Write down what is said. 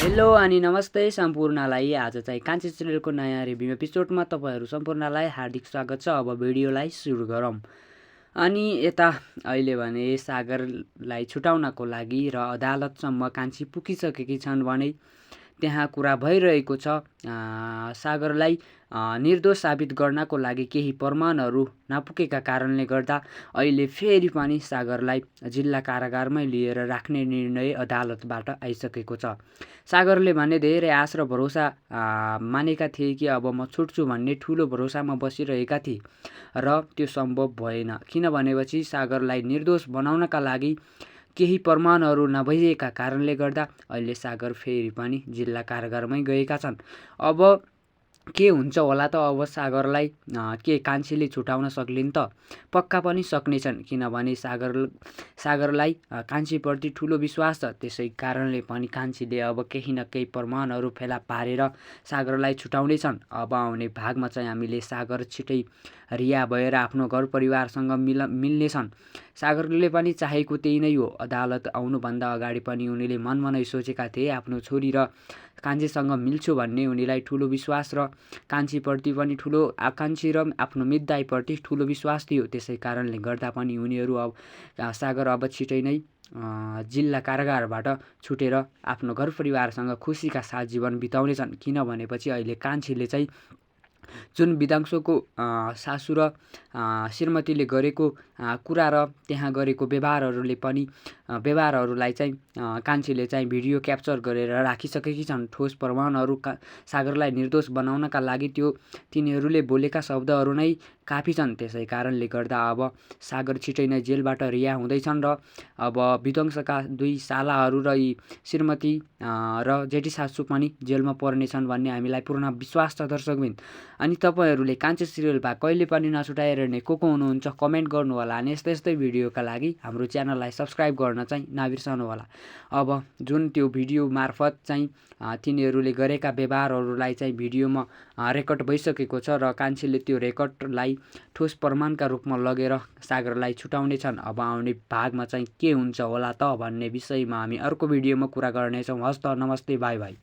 Hello अनि नमस्ते सम्पूर्णलाई। आज चाहिँ कान्छी सिरियलको नयाँ रिभ्यू एपिसोडमा तपाईँहरू सम्पूर्णलाई हार्दिक स्वागत छ। अब भिडियोलाई सुरु गरौँ। अनि यता अहिले भने सागरलाई छुटाउनको लागि र अदालतसम्म कान्छी पुगिसकेकी छन् भने त्यहाँ कुरा भइरहेको छ। सागरलाई निर्दोष साबित गर्नको लागि केही प्रमाणहरू नपुगेका कारणले गर्दा अहिले फेरि पनि सागरलाई जिल्ला कारागारमै लिएर राख्ने निर्णय अदालतबाट आइसकेको छ। सागरले भने धेरै आश र भरोसा मानेका थिए कि अब म छुट्छु भन्ने ठुलो भरोसामा बसिरहेका थिए र त्यो सम्भव भएन। किनभनेपछि सागरलाई निर्दोष बनाउनका लागि केही प्रमाणहरू नभइएका कारणले गर्दा अहिले सागर फेरि पनि जिल्ला कारागारमै गएका छन्। अब के हुन्छ होला त? अब सागरलाई के कान्छीले छुटाउन सक्लिन् त? पक्का पनि सक्नेछन्, किनभने सागरलाई कान्छीप्रति ठुलो विश्वास छ। त्यसै कारणले पनि कान्छीले अब केही न केही प्रमाणहरू फेला पारेर सागरलाई छुटाउनेछन्। अब आउने भागमा चाहिँ हामीले सागर छिटै रिहा भएर आफ्नो घर परिवारसँग मिल्नेछन्। सागरले पनि चाहेको त्यही नै हो। अदालत आउनुभन्दा अगाडि पनि उनीले मनमा नै सोचेका थिए आफ्नो छोरी र कान्छीसँग मिल्छु भन्ने। उनीलाई ठुलो विश्वास र कान्छीप्रति पनि ठुलो आकाङ्क्षी र आफ्नो मितदाईप्रति ठुलो विश्वास थियो। त्यसै कारणले गर्दा पनि उनीहरू अब सागर अब छिटै नै जिल्ला कारागारबाट छुटेर आफ्नो घर परिवारसँग खुसीका साथ जीवन बिताउनेछन्। किनभनेपछि अहिले कान्छीले चाहिँ जुन विधांशको सासू र श्रीमतीले गरेको कुरा र त्यहाँ गरेको व्यवहारहरूलाई चाहिँ कान्छीले चाहिँ भिडियो क्याप्चर गरेर राखिसकेकी छन्। ठोस प्रमाणहरू सागरलाई निर्दोष बनाउनका लागि तिनीहरूले बोलेका शब्दहरू नै काफी छन्। त्यसै कारणले गर्दा अब सागर छिटै नै जेलबाट रिहा हुँदैछन् र अब विध्वंसका दुई सालाहरू र यी श्रीमती र जेठी सासू पनि जेलमा पर्नेछन् भन्ने हामीलाई पूर्ण विश्वास छ दर्शकबिन। अनि तपाईँहरूले कान्छी सिरियल भए कहिले पनि नछुटाएर हेर्ने को हुनुहुन्छ कमेन्ट गर्नु होला। अनि यस्तै भिडियोका लागि हाम्रो च्यानललाई सब्सक्राइब गर्न चाहिँ नबिर्सनु होला। अब जुन त्यो भिडियो मार्फत चाहिँ तिनीहरूले गरेका व्यवहारहरूलाई चाहिँ भिडियोमा रेकर्ड भइसकेको छ र कान्छीले त्यो रेकर्डलाई ठोस प्रमाणका रूपमा लगेर सागरलाई छुटाउनेछन्। अब आउने भागमा चाहिँ के हुन्छ होला त भन्ने विषयमा हामी अर्को भिडियोमा कुरा गर्नेछौँ। हस्त नमस्ते, बाई बाई।